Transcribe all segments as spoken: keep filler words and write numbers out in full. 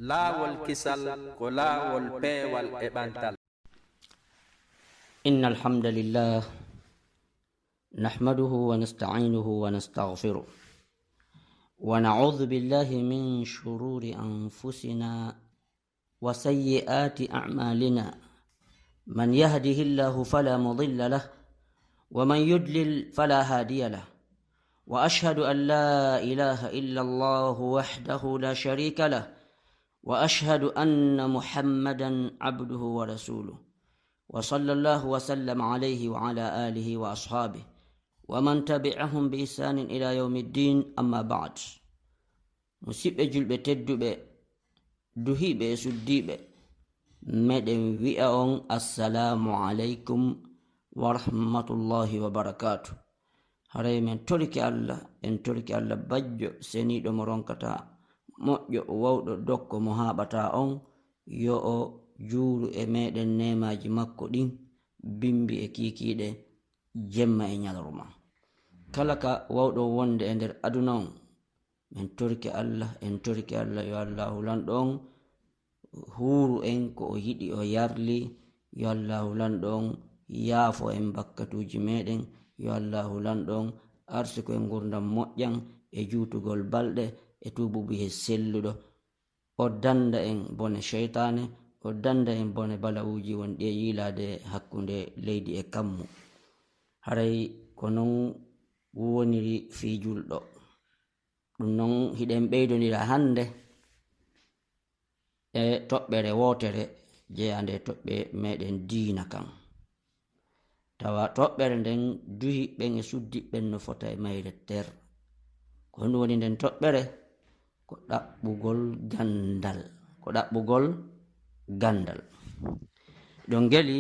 Laawol kisal ko laawol peewal e ɓantal. إن الحمد لله نحمده ونستعينه ونستغفره، ونعوذ بالله من شرور أنفسنا وسيئات أعمالنا. من يهده الله فلا مضل له، ومن يضلل فلا هادي له. وأشهد أن لا إله إلا الله وحده لا شريك له، وأشهد أن محمدا عبده ورسوله، وصلى الله وسلم عليه وعلى آله وأصحابه ومن تبعهم بإحسان إلى يوم الدين، أما بعد. Musiɓɓe julɓe tedduɓe, duhiiɓe e suddiiɓe, meɗen wi'a on assalaamu aleykum wa rahmatullahi wa barakaatu. Haray men torike Allah, en torike Allah bajjo seniiɗo mo ronkata moƴƴo, wawɗo dokko mo haaɓata on, yo o juuru e meɗen neemaaji makko ɗin, bimbi e kiikiiɗe, jemma e ñalorma. Kala ka wawɗo wonde e nder aduna on, men torike Allah, en torike Allah, yo Allahu lanɗo on huuru en ko o yiɗi, o yarli. Yo Allahu lanɗo on yaafo en bakkatuuji meɗen. Yo Allahu lanɗo on arsiko en ngurdam moƴƴan e juutugol balɗe e tuububu he selluɗo. O danda en bone seytaane, o danda en bone balawuuji wonɗi e yiilaade hakkunde leydi e kammu. Haray ko non woniri fii julɗo. Ɗum non hiɗen ɓeydondira hannde e toɓɓere wootere jeyaande e toɓɓe meɗen diina kan. Tawa toɓɓere nden duhiiɓe ɓen e suddiiɓe ɓen no fota e mayre ter. Ko honɗum woni nden toɓɓere? Ko ɗaɓɓugol ganndal. Ko ɗaɓɓugol ganndal. Ɗon ngeli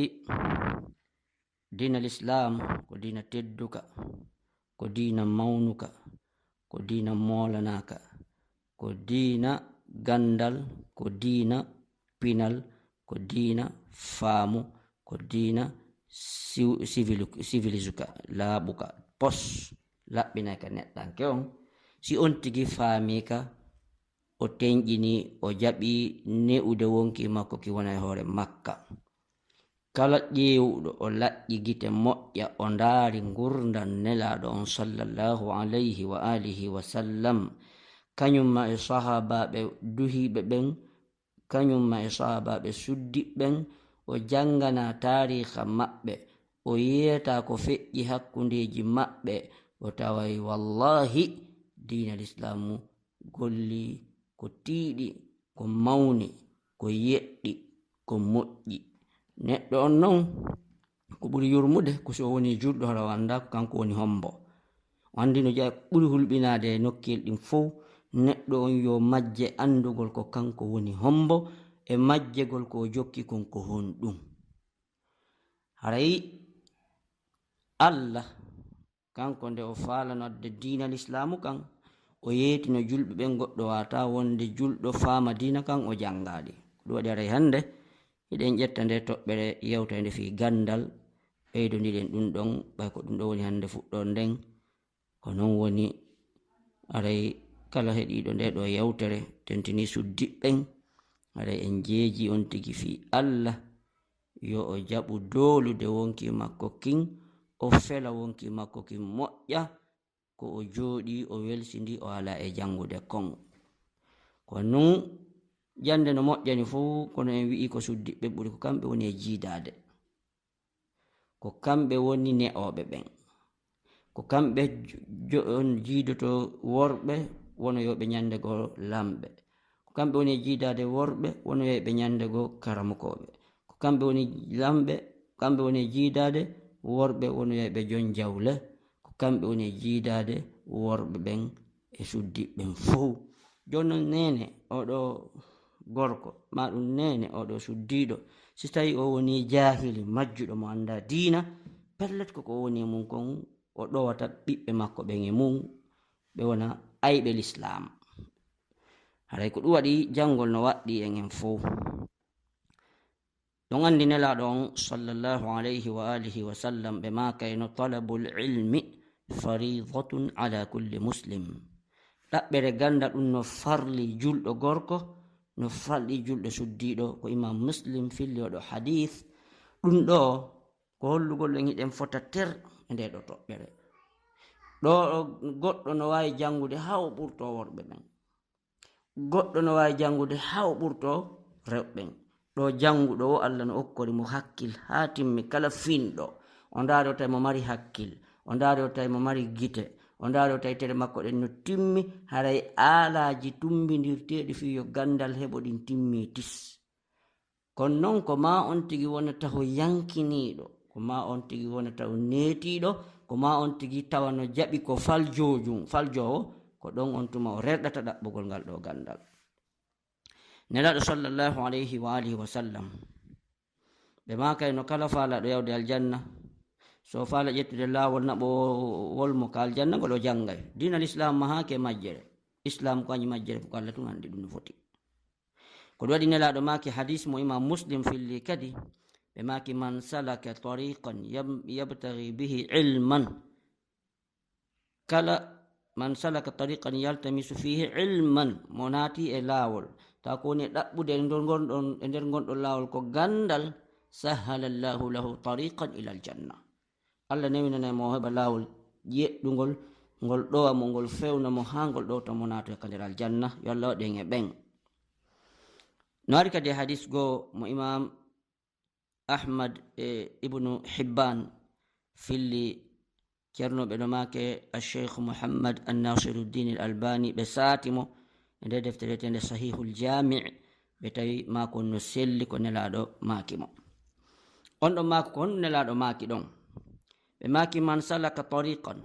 diina Lislaam ko diina tedduka, ko diina mawnuka, ko diina moolanaka, ko diina ganndal, ko diina pinal, ko diina faamu, ko diina siw-, sivilu-, sivilisuka, laaɓuka, pos, laɓɓinayka neɗɗanke on. Si on tigi faamii ka, o tenƴini, o jaɓi ne'ude wonkii makko ki wona e hoore makka. Kala ƴeewɗo o laƴƴi gite moƴƴa, o ndaari ngurndan Nelaaɗo on sallallahu alayhi wa alihi wa sallam, kañum ma e sahaabaaɓe duhiiɓe ɓen, kañum ma e sahaabaaɓe suddiiɓe ɓen, o janngana taariika maɓɓe, o yeeta ko feƴƴi hakkundeeji maɓɓe, o taway wallaahi diina Lislaamu golli ko tiiɗi, ko mawni, ko yeɗɗi, ko moƴƴi. Neɗɗo on non, ko ɓuri yurmude ko si o woni julɗo, hara o anndaa ko kanko woni hombo. O anndi no jeyaa ɓuri hulɓinaade e nokkeel ɗin fow, neɗɗo on yo majje anndugol ko kanko woni hombo, e majjegol ko o jokki kon ko honɗum. Haray Allah, kanko nde o faalano adde diina Lislaamu kan, o yeetino julɓe ɓen, goɗɗo waawataa wonde julɗo faama diina kan o janngaali. Ko ɗum waɗi haray hannde hiɗen ƴetta nde toɓɓere yewtande fii ganndal, ɓeydondiren ɗum ɗon, ɓay ko ɗum ɗo woni hannde fuɗɗoode nden. Ko non woni, haray kala heɗiiɗo nde ɗo yewtere, tentinii suddiiɓe ɓen, haray en jeejii on tigi fii Allah, yo o jaɓu doolude wonkii makko kin, o fela wonkii makko kin moƴƴa, ko o jooɗii, o welsindii, o alaa e janngude kon. Ko non jannde no moƴƴani fow, kono en wi'ii ko suddiiɓe ɓuri, ko kamɓe woni e jiidaade. Ko kamɓe woni ne'ooɓe ɓen. Ko kamɓe jo-, jo-, on jiidoto worɓe wonoyooɓe ñande goo lamɓe. Ko kamɓe woni e jiidaade worɓe wonoyooɓe ñande goo karamokooɓe. Ko kamɓe woni lamɓe, kamɓe woni e jiidaade worɓe wonoyooɓe jon jawle. Ko kamɓe woni e jiidaade worɓe ɓen e suddiiɓe ɓen fow. Jooni non neene, oɗo gorko, maa ɗum neene, oɗo suddiiɗo, si tawii o woni jaahili majjuɗo mo anndaa diina, pellet ko ko woni e mum kon, o ɗowata ɓiɓɓe makko ɓen e mum, ɓe wona ayɓe Lislaam. Haray ko ɗum waɗi janngol no waɗɗii en en fow. Ɗon anndi Nelaaɗo on, sallallahu alayhi wa alihi wa sallam, ɓe maakayno, "Talabul ilmi faridatun ala kulli muslim." Ɗaɓɓere ganndal ɗum no farli julɗo gorko, no falɗi julɗo suddiiɗo. Ko Imam Muslim filli oɗo hadith. Ɗum ɗo ko hollugol en hiɗen fota ter e nde ɗo toɓɓere. Ɗo goɗɗo no waawi janngude haa o ɓurto worɓe ɓen. Goɗɗo no waawi janngude haa o ɓurto rewɓe ɓen. Ɗo jannguɗo o, Allah no okkori mo hakkil haa timmi, kala finɗo. O ndaari o tawi mo mari hakkil, o ndaari o tawi mo mari gite, o ndaari o tawi tere makko ɗen no timmi, haray aalaaji tumbindirteeɗi fii yo ganndal heɓo ɗin timmi tis. Kono non ko maa on tigi wona taho yankiniiɗo, ko maa on tigi wona taho neetiiɗo, ko maa on tigi tawa no jaɓi ko faljoojum, faljoowo, ko ɗon on tuma o rerɗata ɗaɓɓugol ngal ɗo ganndal. Nelaaɗo sallallahu alayhi wa alihi wa sallam, ɓe maakay no kala faalaaɗo yawde aljanna, so faala ƴettude laawol naɓowol mo ka aljanna, ngol o janngay. Diinal Islaam mahaake majjere. Islaam ko añi majjere, ko Allah tun anndi ɗum no foti. Ko ɗum waɗi Nelaaɗo maaki, hadis mo Imam Muslim filli kadi, ɓe maaki, "Man salaka tariqan yab-, yabtaghi bihi ilman." Kala, "Man salaka tariqan yaltamisu fihi ilman," mo naati e laawol, tawa ko woni e ɗaɓɓude e nder ngonɗon, e nder ngonɗon laawol ko ganndal, "sahhala Allahu lahu tariqan ilal janna." Allah newinanay mo o heɓa laawol yeɗɗungol, ngol ɗowa mo, ngol fewna mo haa ngol ɗowta mo naatoya ka nder aljanna. Yo Allah waɗu en e ɓen. No ari kadi e hadis goo mo Imam Ahmad e Ibnu Hibban filli, ceernooɓe no maake Ash-Sheikh Muhammad An-Nasiruddin Al-Albani, ɓe saati mo e nde deftere wi'eteende Sahihul Jami', ɓe tawi maako no selli ko Nelaaɗo maaki mo. On ɗon maako ko honɗum Nelaaɗo maaki ɗon? Ɓe maaki, "Man salaka tariqan,"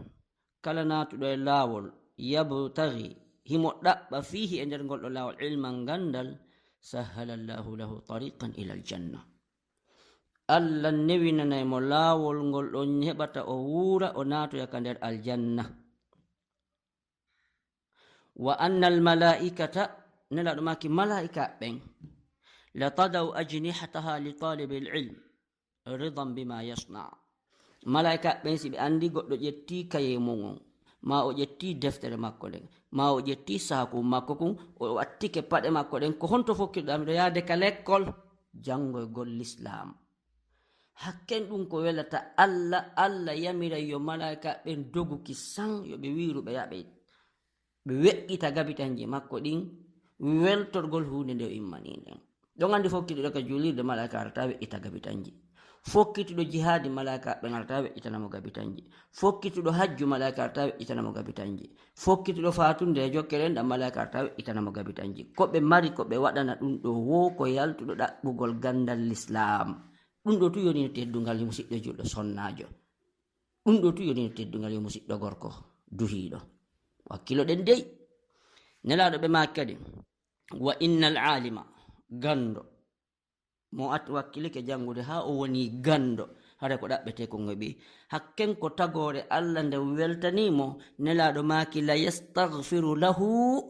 kala naatuɗo e laawol, "yabtaghi," himo ɗaɓɓa, "fihi," e nder ngol ɗo laawol, "ilman," ganndal, "sahhala Allahu lahu tariqan ilal janna." Allah newinanay mo laawol ngol ɗon heɓata o wuura, o naatoya ka nder aljanna. "Wa annal malaa'ikata," Nelaaɗo maaki, malaa'ika ɓen, "la tada'u ajnihataha li talibil ilm ridan bima yasna." Malaa'ika ɓen, si ɓe anndi goɗɗo ƴetti kaye mun on, maa o ƴetti deftere makko nden, maa o ƴetti saaku makko kun, o wattike paɗe makko ɗen, "Ko honto fokkirɗaa?" "Miɗo yaade ka lekkol janngoygol Lislaam." Hakken ɗum ko welata Allah, Allah yamiray yo malaa'ika ɓen doguki san, yo ɓe wiiru ɓe yaɓe, ɓe weƴƴita gabitanji makko ɗin, weltorgol huunde nde o immanii nden. Ɗon anndi fokkitiiɗo ka juulirde, malaa'ika arata weƴƴita gabitanji. Fokkituɗo jihaadi, malaa'ika ɓen arata weƴƴitana mo gabitanji. Fokkituɗo hajju, malaa'ika arata weƴƴitana mo gabitanji. Fokkituɗo faatunde e jokkere enɗam, malaa'ika arata weƴƴitana mo gabitanji. Ko ɓe mari, ko ɓe waɗana ɗum ɗo woo ko yaltuɗo ɗaɓɓugol ganndal Lislaam. Ɗum ɗo tun yoni no teddungal, yo musiɗɗo julɗo sonnaajo. Ɗum ɗo tun yoni no teddungal, yo musiɗɗo gorko duhiiɗo. Wakkiloɗen dey. Nelaaɗo ɓe maaki kadi, "Wa innal aalima," ganndo, mo at wakkilike janngude haa o woni ganndo, hara ko ɗaɓɓetee ko ngoɓi. Hakken ko tagoore Allah nde weltanii mo, Nelaaɗo maaki, "La yastaghfiru lahu,"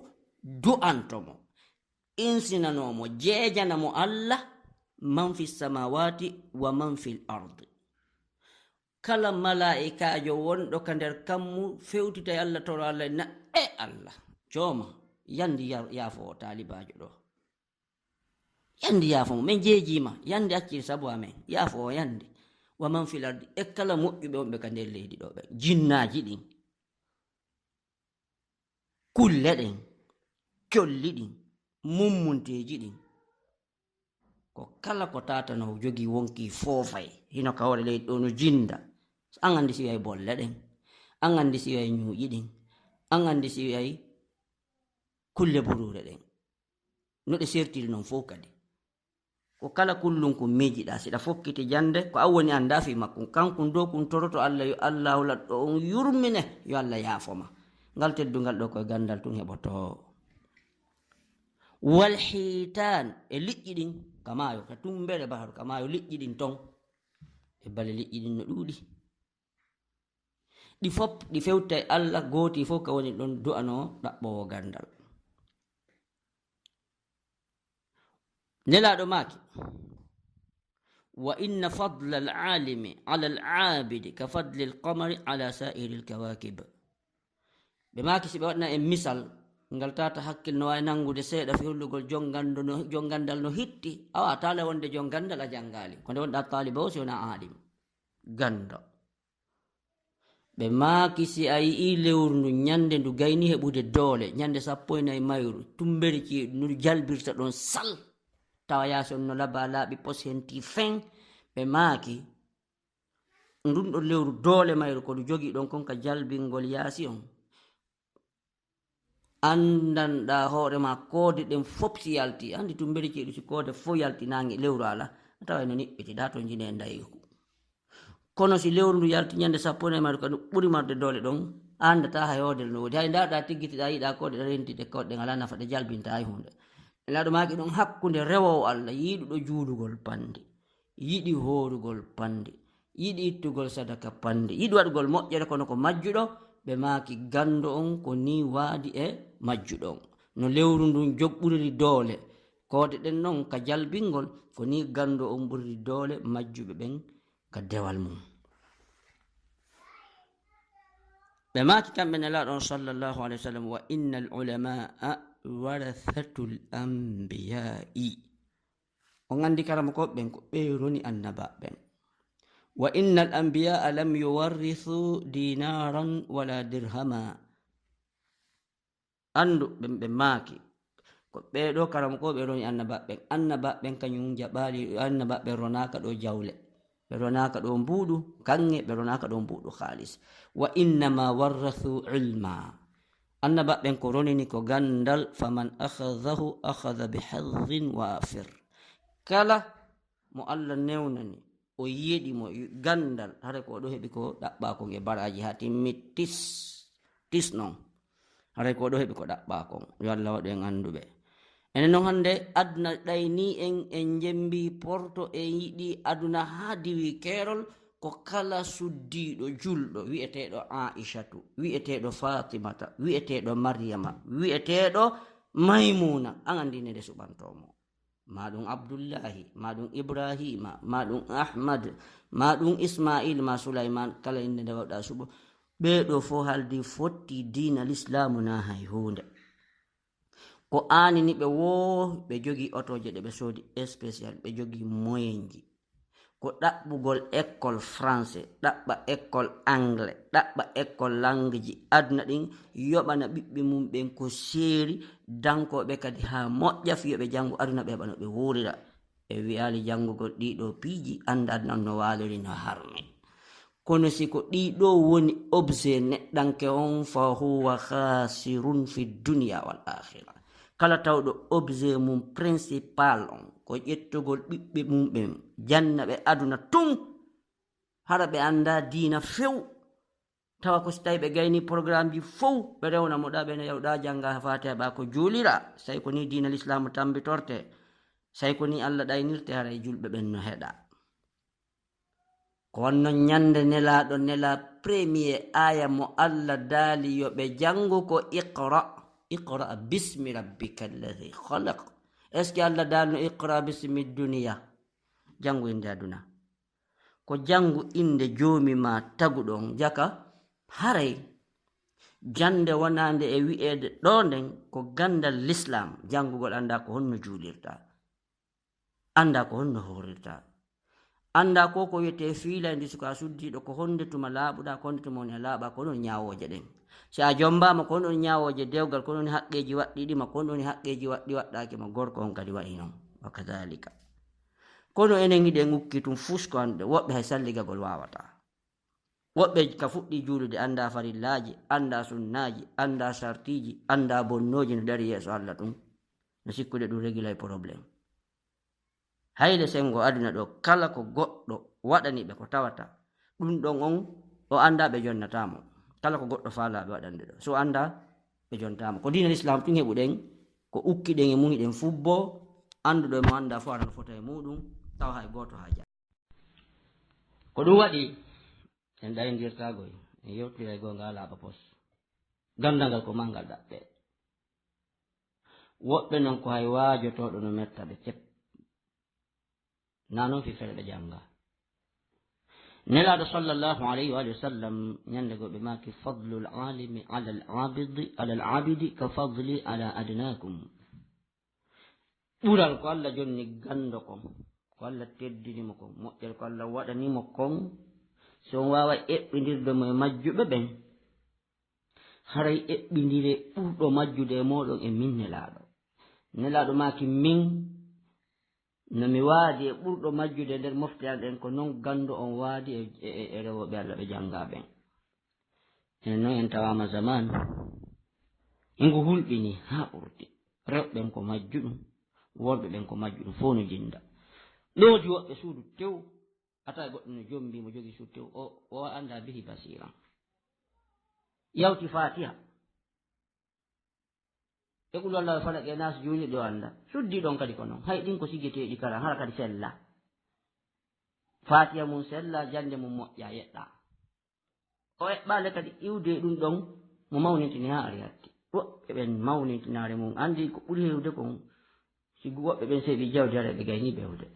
du'anto mo, insinanoo mo, jeejana mo Allah, "man fi samawati wa man fil ardi." Kala malaa'ikaajo wonɗo ka nder kammu fewtitay Allah, toro Allah, na, "E Allah, jooma, yandi yar-, yaafo o taalibaajo ɗo. Yandi yaafo mo, men jeejiima, yandi acciri sabu amen, yaafo o yandi." "Wa man fil ardi," e kala moƴƴuɓe wonɓe ka nder leydi ɗo ɓe, jinnaaji ɗin, kulle ɗen, colli ɗin, mummunteeji ɗin. Ko kala ko taatano jogii wonkii foofay, hino ka hoore leydi ɗo no jinnda. An anndi si wiyay bolle ɗen, an anndi si wiyay ñuuƴi ɗin, an anndi si wiyay kulle buruure ɗen. No ɗe sertiri non fof kadi. Ko kala kullun kun miijiɗaa, si ɗa fokkiti jannde, ko an woni anndaa fii makkun. Kankun dow kun toroto Allah, yo Allaahu laɗɗo on yurmine, yo Allah yaafo ma. Ngal teddungal ɗo koye ganndal tun heɓotoo. Wal hiitaan, e liƴƴi ɗin ka maayo, ka tumbere baharu, ka maayo, liƴƴi ɗin ton. E bale liƴƴi ɗin no ɗuuɗi. Ɗi fof, ɗi fewtay Allah, gooti fof ka woni ɗon du'anoo ɗaɓɓoowo ganndal. Nelaaɗo maaki, "Wa inna fadla al-aalimi ala al-aabidi ka fadli al-qamari ala saa'iri al-kawaakib." Ɓe maaki, si ɓe waɗna en misal, Ngal tata hakkil no waawi nanngude seeɗa fi hollugol jongando no, jongandal no hitti. Awa, taala wonde jongandal a janngaali. Ko nde wonɗa taaliba o si wona aalim. Ganndo. Ɓe maaki si a yi'i lewru ndu ñande ndu gayni heɓude doole, ñande sappo e nayi mayru, tumbere ceeɗu ndu jalbirta ɗon sal. Tawa yaasi on no laba laaɓi pos henti fen. Ɓe maaki, ndun ɗon lewru doole mayru ko ndu jogii ɗon kon ka jalbingol yaasi on. Anndanɗaa hoore ma koode ɗen fof si yalti. Anndi tumbere ceeɗu si koode fof yalti naange lewru ala, a taway no niɓɓiti, da to njine ndaygu. Kono si lewru ndu yalti ñande sappo e nayi mayru, kadi ɓuri marde doole ɗon, a anndataa hay hoodere no woodi. Hay ndaarɗaa tiggitiɗaa, yiɗaa koode ɗe rentide, koode ɗen alaa nafa, ɗe jalbintaa hay huunde. Nelaaɗo maaki ɗon hakkunde rewoowo Allah, yiɗuɗo juulugol pande, yiɗi hoorugol pande, yiɗi ittugol sadaka pande, yiɗi waɗugol moƴƴere kono ko majjuɗo, ɓe maaki ganndo on ko nii waadi e majjuɗo on. No lewru ndun jog ɓuriri doole, koode ɗen non ka jalbingol, ko nii ganndo on ɓuriri doole majjuɓe ɓen ka dewal mum. Ɓe maaki kamɓe Nelaaɗo on sallallahu alayhi wa sallam, "Wa innal ulamaa warathatul anbiyaa'i." On anndi karamokooɓe ɓen ko ɓe roni annabaaɓe ɓen. "Wa innal anbiyaa lam yuwarrithu dinaran wala dirhama." Anndu ɓen ɓe maaki, ko ɓee ɗoo karamokooɓe roni annabaaɓe ɓen. Annabaaɓe ɓen kañum jaɓaali, annabaaɓe ɓen ronaaka ɗoo jawle. Ɓe ronaaka ɗoo mbuuɗu, kaŋŋe, ɓe ronaaka ɗoo mbuuɗu kaalis. "Wa innama warrathu ilma." Annabaaɓe ɓen ko ronini ko ganndal, "Faman akhadhahu akhadha bi hadhin wafir." Kala mo Allah newnani, o yeɗi mo ganndal, haray ko o ɗo heɓi ko ɗaɓɓaa kon e baraaji haa timmi tis, tis non. Haray ko o ɗo heɓi ko ɗaɓɓaa kon. Yo Allah waɗu en annduɓe. Enen non hannde, aduna ɗayni en, en jembi porto, en yiɗi aduna haa diwi keerol, ko kala suddiiɗo julɗo, wi'eteeɗo Aishatu, wi'eteeɗo Fatimata, wi'eteeɗo Maryama, wi'eteeɗo Maymuna, an anndi nde suɓantoo mo. Ma ɗum Abdullahi, ma ɗum Ibrahima, ma ɗum Ahmad, ma ɗum Ismail, ma Sulaiman, kala innde nde wawɗa suɓo. Ɓee ɗoo fof haldi fotti diina Lislaamu na hay huunde. Ko aanini ɓe woo, ɓe jogii otooje ɗe ɓe soodi spécial, ɓe jogii moyenji. Ko ɗaɓɓugol école français, ɗaɓɓa école anglais, ɗaɓɓa école langue ji aduna ɗin, yoɓana ɓiɓɓe mum ɓen ko seeri, dankooɓe kadi haa moƴƴa, fii yo ɓe janngu aduna, ɓe heɓa no ɓe wuurira. Ɓe wi'aali janngugol ɗii ɗoo piiji, annda aduna on no waalori, no harmi. Kono si ko ɗii ɗoo woni objet neɗɗanke on, fa huwa khasirun fi dunya wal akhira. Kala tawɗo objet mum principal on ko ƴettugol ɓiɓɓe mum ɓen, janna ɓe aduna tun, hara ɓe annda diina few. Tawa ko si tawi ɓe gayni programme ji fow, ɓe rewna mo ɗa, ɓe no yawɗa jannga Fatiha ɓa ko juulira. Say ko ni diina Lislaamu tambitorte, say ko ni Allah ɗaynirte, haray julɓe ɓen no heɗa. Ko wonno ñande Nelaaɗo nela premier aya mo Allah daali yo ɓe janngu ko iqra, iqra bismi rabbika alladhi khalaq. Est-ce que Allah daalno iqra bismi dunya? Janngu innde aduna. Ko janngu innde Joomi ma taguɗo on, jaka haray jannde wonaande e wi'eede ɗo nden ko ganndal Lislaam, janngugol annda ko honno juulirta, annda ko honno hoorirta, annda ko ko wiyetee fiilayndi suka suddiiɗo, ko honde tuma laaɓuɗa, ko honde tuma woni a laaɓa, ko non ñaawooje ɗen. Si a jombaama, ko non ñaawooje dewgal, ko non haqqeeji waɗɗiɗi ma, ko non haqqeeji waɗɗi waɗɗaaki ma, gorko on kadi wa'i non, wa kadhalika. Kono enen hiɗen ukki tun fus ko annduɗen, woɓɓe hay salligagol waawataa. Woɓɓe ka fuɗɗi juulude annda farillaaji, annda sunnaaji, annda sartiiji, annda bonnooji no dari yeeso Allah tun. No sikkude ɗum régulay problème. Hayle senngo aduna ɗo, kala ko goɗɗo waɗani ɓe ko tawata ɗum ɗon on, o annda ɓe jonnataa mo. Kala ko goɗɗo faalaa ɓe waɗande ɗo, so annda ɓe jontaa mo. Ko diina Lislaam tun heɓuɗen, ko ukkiɗen e mum hiɗen fubboo, annduɗo e mo annda fof ara no fota e muɗum, tawa hay gooto haajaa. Ko ɗum waɗi en ɗayndirtaagoy, en yewtira e goonga laaɓa pos. Ganndal ngal ko manngal ɗaɓɓe. Woɓɓe non ko hay waajotooɗo no metta ɓe cep. Na non fi fere ɓe jannga. Nelaaɗo sallallahu alayhi wa sallam, ñande goo ɓe maaki: "Fadlul alimi ala al abidi, ala al abidi ka fadli ala adnakum." Ɓural ko Allah jonni ganndo kon, ko Allah teddini mo kon, moƴƴere ko Allah waɗani mo kon, si on waaway eɓɓindirde mo e majjuɓe ɓen, haray eɓɓindire ɓurɗo majjude e mooɗon e min Nelaaɗo. Nelaaɗo maaki: "Min, no mi waadi e ɓurɗo majjude nder mofte an ɗen, ko non ganndo on waadi e, e, e rewooɓe Allah ɓe janngaa ɓen." Enen non en tawaama zaman, e ngu hulɓini haa ɓurti. Rewɓe ɓen ko majjuɗum, worɓe ɓen ko majjuɗum, fof no jinnda. Ɗoodi woɓɓe suudu tew, a tawa goɗɗo no jombi mo jogii suudu tew, o, o annda bihi basiran. Yawti Fatiha. E Qul Huwallahu, Falaq e Nas, juuli ɗo annda. Suddi ɗon kadi ko non. Hay ɗin ko sigeteeɗi kala, hara kadi sella. Fatiha mum sella, jannde mum moƴƴa, yeɗɗa. O eɓɓaale kadi iwde e ɗum ɗon, mo mawnintini haa ari hatti. Woɓɓe ɓen mawnintinaare mum anndi ko ɓuri heewde kon, si woɓɓe ɓen seeɓi jawdi, hara ɓe gayni bewde.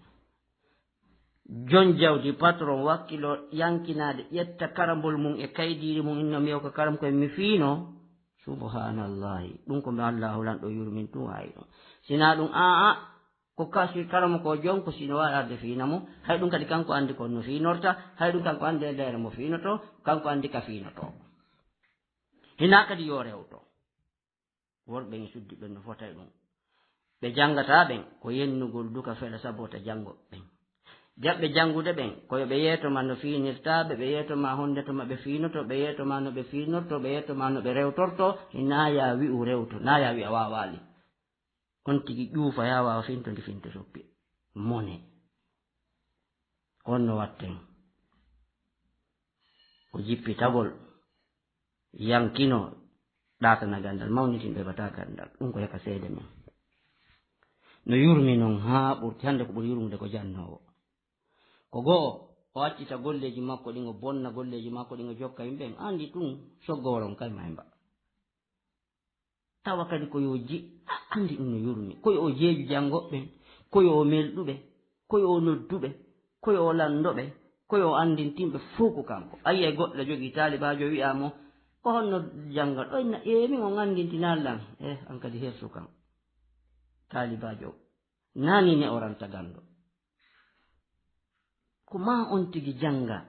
Jon jawdi, patron, wakkilo yankinaade, ƴetta karambol mum e kaydiiri mum, inno mi ko karam koye mi fiino. Subhanallahi, ɗum ko mi Allahu lanɗo yurmin tun waawi ɗum. Sinaa ɗum, aa, ko kasi karamo ko jon ko sino waawi arde fiina mo, hay ɗum kadi kanko anndi ko no fiinorta, hay ɗum kanko anndi e leere mo fiinoto, kanko anndi ka fiinoto. Hinaa kadi yo rewto. Worɓe ɓen e suddi ɓen no fota e ɗum. Ɓe janngataa ɓen, ko yennugol duka fela sabota janngo ɓen. Jaɓɓe janngude ɓen, ko yo ɓe yeeto ma no fiinirtaa ɓe, ɓe yeeto ma honde to ma ɓe fiinoto, ɓe yeeto ma no ɓe fiinorto, ɓe yeeto ma no ɓe rewtorto, hinaa ya wi'u rewto, naa ya wi'a waawaali. On tigi ƴuufa ya waawa finto ndi finto soppi. Mone. On no watten. Ko jippitagol, yankino, ɗaatana ganndal, mawnitin ɓe bata ganndal. Ɗum ko yaka seede men. No yurmi non haa ɓurti, hannde ko ɓuri yurmude ko jannoowo. Ko go'o, o accita golleeji makko ɗin, o bonna golleeji makko ɗin, o jokka yimɓe ɓen. Anndi ɗum, soggoworon kay mayba. Tawa kadi ko yo ji-, a-, anndi ɗum no yurmi. Ko yo o jeeju janngoɓe ɓen, ko yo o melɗu ɓe, ko yo o noddu ɓe, ko yo o lanndo ɓe, ko yo o anndintin ɓe fof ko kanko. A yi'ay goɗɗo jogii taalibaajo wi'a mo, "Ko honno janngal?" O inna, "Ee, min on anndintinaali lan." "Eh, an kadi hersu kan." Taalibaajo, naa ni ne o ranta ganndo. Ko maa on tigi jannga.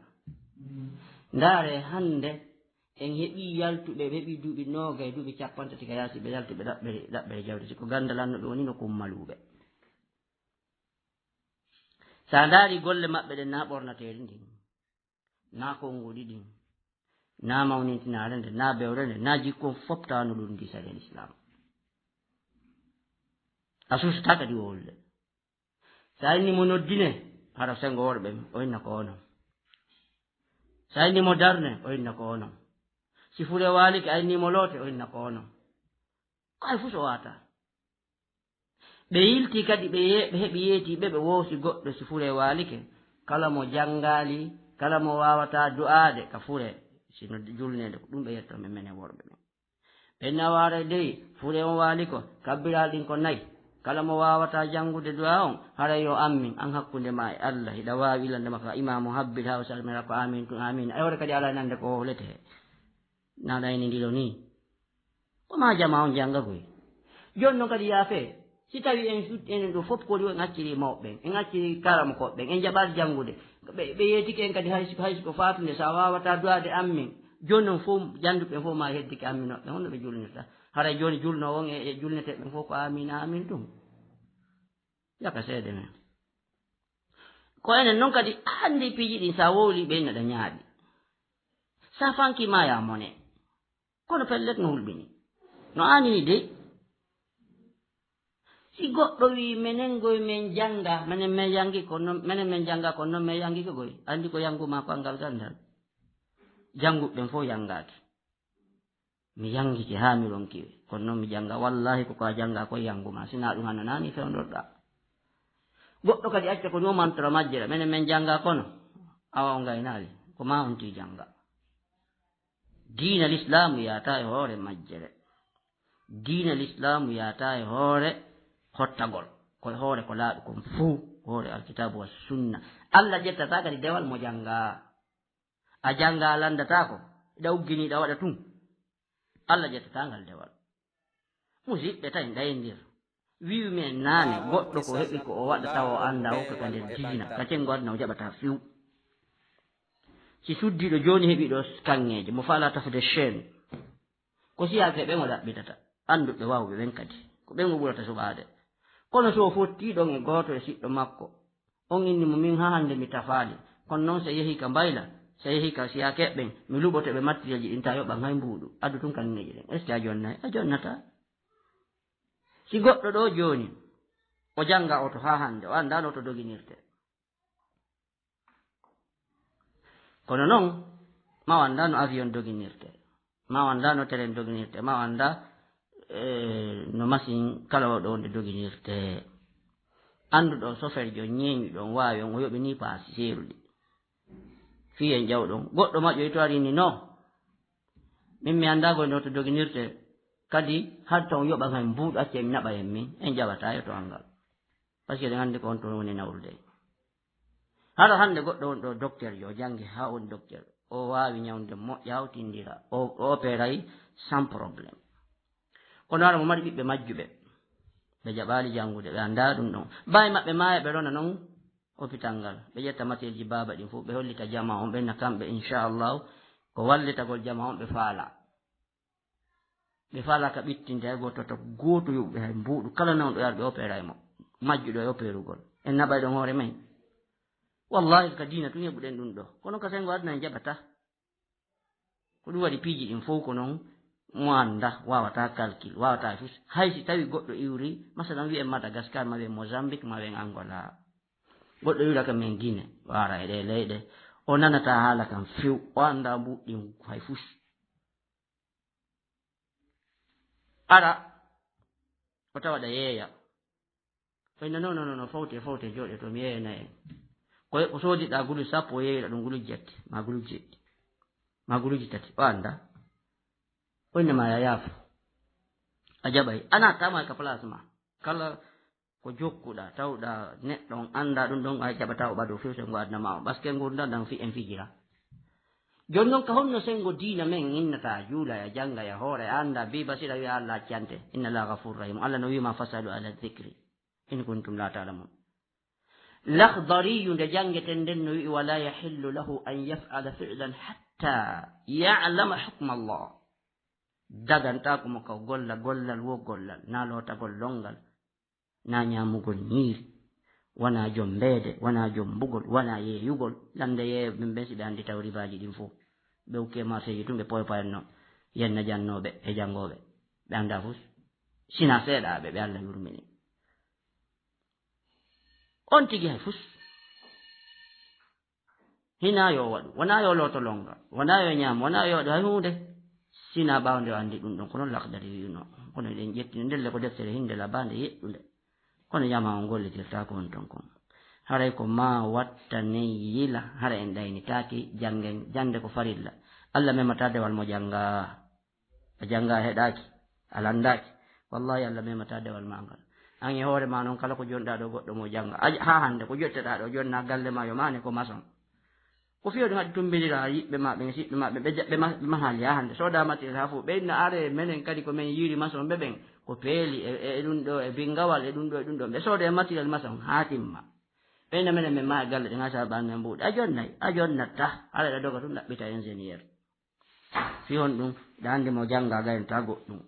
Ndaare hannde en heɓii yaltuɓe, ɓe heɓii duuɓi noogay, duuɓi cappanɗe tati ka yaasi, ɓe yalti ɓe ɗaɓɓere, ɗaɓɓere jawdi. Si ko ganndal lanno ɓe woni no kummaluuɓe. Sa ndaari golle maɓɓe ɗen, naa ɓornateeri ndin, naa konnguɗi ɗin, naa mawnintinaare nde, naa bewre nde, naa jikko fof tawa no ɗum di sariya Lislaam. A suusataa kadi wowle. Sa inni mo noddine, hara sengo worɓe, o inna ko onon. Sa inni mo darne, o inna ko onon. Si fure waalike, a inni mo loote, o inna ko onon. Ko hay fuu so waata. Ɓe yilti kadi, ɓe ye-, ɓe heɓi yeeti ɓe, ɓe woosi goɗɗo si fure waalike. Kala mo janngaali, kala mo waawataa du'aade ka fure, sino julneede, ko ɗum ɓe yetto men, menen worɓe men. Ɓe nawaare dey, fure on waali ko, kabbiraal ɗin ko nayi. Kala mo waawataa janngude du'aa on, haray yo ammin, an hakkunde ma e Allah, hiɗa waawi ilande ma ka imaamu habbir haa o salmira ko amin tun, amin. Ay hoore kadi alaa nande ko wowlete he. Na ɗayni ndilo ni. Ko ma jama on jannga koy. Jooni non kadi yaafee. Si tawi en sut-, enen ɗo fof kori o en acciri mawɓe ɓen, en acciri karamokooɓe ɓen, en jaɓaali janngude. Ɓe, ɓe yeetike en kadi hay si, hay si ko faatunde, sa waawataa du'aade ammin. Jooni non fof jannduɓe ɓen fof ma heddike amminooɓe ɓen, honno ɓe julnirta? Haray jooni julnoowo on e, e julneteeɓe ɓen fof ko amin, amin ɗum. Yaka seede men. Ko enen non kadi anndi piiji ɗin, sa wowli ɓe ina ɗa ñaaɗi. Sa fanki ma ya mone. Kono pellet no hulɓini. No aanini dey. Si goɗɗo wi menen goy men jannga, menen men yangi ko non, menen men jannga ko non men yangi ko goy. Anndi ko yangu ma ko angal gandal. Jannguɓe ɓen fof yangaaki. Mi yangike haa mi ronki ɓe. Kono non mi jannga. Wallahi ko ko a jannga ko yangu ma. Sina ɗum hannanaani fewndorɗa. Goɗɗo kadi acca ko ni o mantora majjere. Menen men jannga kono. Awa o ngaynaali. Ko ma on ti jannga. Diina Lislaamu yaata e hoore majjere. Diina Lislaamu yaata e hoore hottagol. Ko e hoore ko laaɓi kon fuu, hoore Alkitaabu wa Sunna. Allah ƴettata kadi dewal mo jannga. A jannga a lanndataako, iɗa uggini iɗa waɗa tun. Allah ƴettataa ngal dewal. Musiɓɓe tawi ɗayndir. Wi'umi en naane, goɗɗo ko heɓi ko o waɗa tawa o anndaa o ka nder diina, ka cenngo aduna o jaɓataa few. Si suddiiɗo jooni heɓi ɗo kaŋŋeeje, mo faalaa tafude chaîne, ko siyaakeeɓe ɓen o ɗaɓɓitata, annduɓe waawɓe ɓen kadi. Ko ɓen o ɓurata suɓaade. Kono so o fottii ɗon e gooto e siɗɗo makko, on inni mo, "Min haa hannde mi tafaali." Kono noon so yehii ka mbayla, so yehii ka siyaakeeɓe ɓen, mi luɓoto ɓe mattirelji ɗin, ta yoɓan hay mbuuɗu. Addu tun kaŋŋeeje ɗen. Est-ce que a jonnay? A jonnataa. Si goɗɗo ɗo jooni, o jannga oto haa hannde, o anndaa no oto doginirte. Kono noon, ma o anndaa no avion doginirte, ma o anndaa no train doginirte, ma o anndaa, eh, no machine kala o ɗo nde doginirte. Annduɗo on, soferjo, ñeeñuɗo on, waawi on, o yoɓi ni paasi seeruɗi. Fii en ƴawɗon. Goɗɗo maƴƴoy to ari ni, "No, min mi anndaa koy no to doginirte, kadi haɗta on yoɓan hay mbuuɗu, acce mi naɓa en min, en ƴawataa e to anngal." Parce que eɗen anndi ko on toon woni nawrude. Hara hannde goɗɗo woni ɗo docteur, yo jannge haa woni docteur, o waawi ñawnde moƴƴa, hawtindira, o, o operay sans problème. Kono hara mo mari ɓiɓɓe majjuɓe, ɓe jaɓaali janngude, ɓe anndaa ɗum ɗon. Baawi maɓɓe maaya, ɓe rona noon hôpital ngal, ɓe ƴetta matière ji baaba ɗin fof, ɓe hollita jamaa on, ɓe na kamɓe, inchallahu, ko wallitagol jamaa on ɓe faala. Ɓe faala ka ɓittinde hay gooto, to gooto yoɓuɓe hay mbuuɗu, kala nawɗo yaar ɓe opéra e mo, majjuɗo e opérugol. En naɓay ɗon hoore men. Wallahi, ka diina tun heɓuɗen ɗum ɗo. Kono ka sengo aduna en jaɓata. Ko ɗum waɗi piiji ɗin fof ko noon mo annda, wawata calcul, wawata fus. Hay si tawi goɗɗo iwri, masalan wi'en Madagascar, ma wi'en Mozambique, ma wi'en Angola. Goɗɗo iwra ka men Guinée, o ara e ɗe leyɗe, o nanata haala kan few, o annda mbuuɗi ɗin hay fus. Ara, o tawa ɗa yeeya. O inna, "Non, non, non, non, fawte, fawte, jooɗe to, mi yeeyana en." Ko, ko soodiɗa guluji sappo, o yeeyira ɗum guluji jetti, ma guluji jeɗɗi, ma guluji tati, o annda. O inna ma ya yaafo. A jaɓay. A naattaa ma ka place ma. Kala ko jokkuɗa, tawɗa neɗɗo on annda ɗum ɗon, a jaɓata o ɓado few, so ngo adna ma o. Parce que ngurndan ɗan fi-, en fijira. Jooni noon, ka honno senngo diina men innata, juula, ya jannga, ya hoora, ya annda, bi basira, wiya Allah accante. Inna Allaha ghafurur rahim. Allah no wiima, "Fasalu ala dhikri in kuntum la ta'lamun." Lakhdariyu nde janngeten nden no wi'i, "Wala yahillu lahu an yaf'ala fi'lan hatta ya'lama hukma Allah." Dagantaako mo ka o golla gollal wo gollal, na lootagol lonngal, na ñaamugol ñiiri, wona jom mbeede, wona jom mbugol, wona yeeyugol. Lannde yeeyo ɓen ɓen si ɓe anndi taw ribaaji ɗin fof. Ɓe ukke marseji tun ɓe poypoyanno, yenna jannooɓe e janngooɓe. Ɓe annda fus. Sina seeɗaaɓe ɓe Allah yurmini. On tigi hay fus. Hina yo waɗu, wona yo looto lonnga, wona yo ñaam, wona yo waɗu hay huunde. Sina ɓaawo nde o anndi ɗum ɗon, kono Lakhdari wi'uno. Kono eɗen ƴettino ndelle ko deftere hinde labaande yeɗɗunde. Kono jama on gollitirtaako on ton kon. Haray ko ma watta nen yila, hara en ɗaynitaaki janngen, jannde ko farilla. Allah memata dewal mo jannga. A jannga, a heɗaaki, a lanndaaki. Wallahi, Allah memata dewal ma ngal. An e hoore ma noon, kala ko jonɗa ɗo goɗɗo mo jannga. A, haa hannde ko jotteɗa ɗo, jonna galle ma yo mane ko maçon. Ko fiyo ɗum haɗi tumbinira yiɓɓe ma ɓen, siɓɓe ma ɓen, ɓe ja-, ɓe ma-, ɓe mahali haa hannde. Sooda matériel haa fof. Ɓe inna are menen kadi ko men yiiri maçon ɓe ɓen. Ko peeli e, e, e ɗum ɗo, e bingawal e ɗum ɗo, e ɗum ɗo. Ɓe sooda e matériel maçon haa timma. Ɓe inna menen men maha galle ɗen haa saaban men mbuuɗi. A jonnay, a jonnatta. Hala ɗa doga tun ɗaɓɓita ingénieur. Fi honɗum? Ɗa anndi mo jannga gayno ta goɗɗum.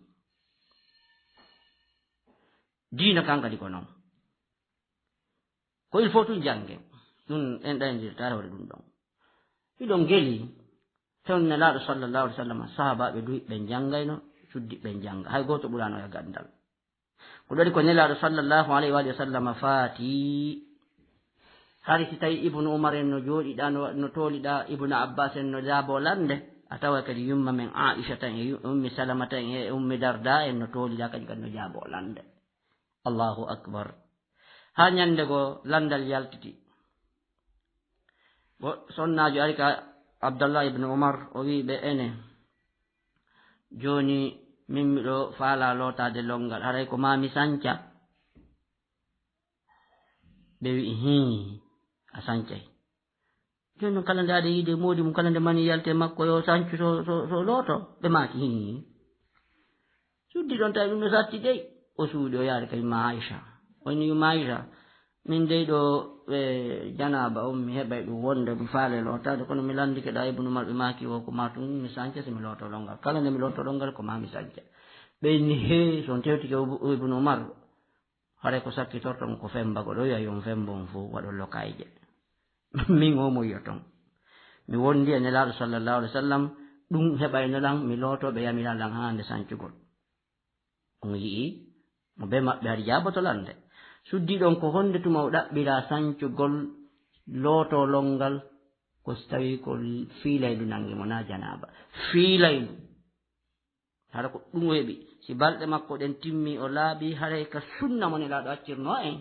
Diina kan kadi ko non. Ko il faut tun janngen. Ɗum en ɗayndirta e hoore ɗum ɗon. Hiɗon geli, ton Nelaaɗo sallallahu alaihi wasallam, sahaabaaɓe du ɓe janngayno, suddi ɓe jannga. Hay gooto ɓuraano e ganndal. Ko ɗo waɗi ko Nelaaɗo sallallahu alaihi wa sallam faati. Hari si tawi Ibnu Umar en no jooɗiɗa, no, no tooliɗa, Ibnu Abbas en no jaabo lannde, a tawa kadi yumma men Aisha tan e yu-, Ummi Salama tan e Ummi Darda en no tooliɗa, kadi kadi no jaabo lannde. Allahu akbar. Haa ñannde go lanndal yaltiti. Go sonnaajo ari ka Abdallah ibn Umar, o wi'i ɓe, "Ene, jooni min miɗo faala lootaade lonngal, haray ko maa mi sanca?" Ɓe wi'i, "Hii, a sancay." Ɗum noon kala nde aɗa yiide moodi mum, kala nde mani yalte makko yo sancu so, so, so looto, ɓe maaki, "Hii." Suddi ɗon tawi ɗum no satti dey. O suuɗi, o yaari ka yumma Aisha. O inni, "Yumma Aisha, min dey ɗo, e, janaaba on, mi heɓay ɗum wonde, mi faale lootaade, kono mi landike ɗa Ibnu Umar, ɓe maaki o ko ma tun mi sanca si mi looto longal. Kala nde mi looto longal, ko ma mi sanca." Ɓe inni, "Hee, so on tewtike o, o Ibnu Umar, haray ko sakkitorto mo ko femba ko ɗo, yo on fembo on fof waɗo lokayje." Min o mo yiya ton. Mi wondi e Nelaaɗo sallallahu alaihi wasallam, ɗum heɓayno lan, mi looto, ɓe yamira lan haa nde sancugol. On yi'i, mo be maɓɓe hari jaaboto lan de. Suddi ɗon ko honde tuma o ɗaɓɓira sancugol looto longal, ko si tawi ko fiilaydu nangi mo, na janaaba. Fiilaydu. Hara ko ɗum o heɓi. Si balɗe makko ɗen timmi, o laaɓi, haray ka sunna mo Nelaaɗo accirno en.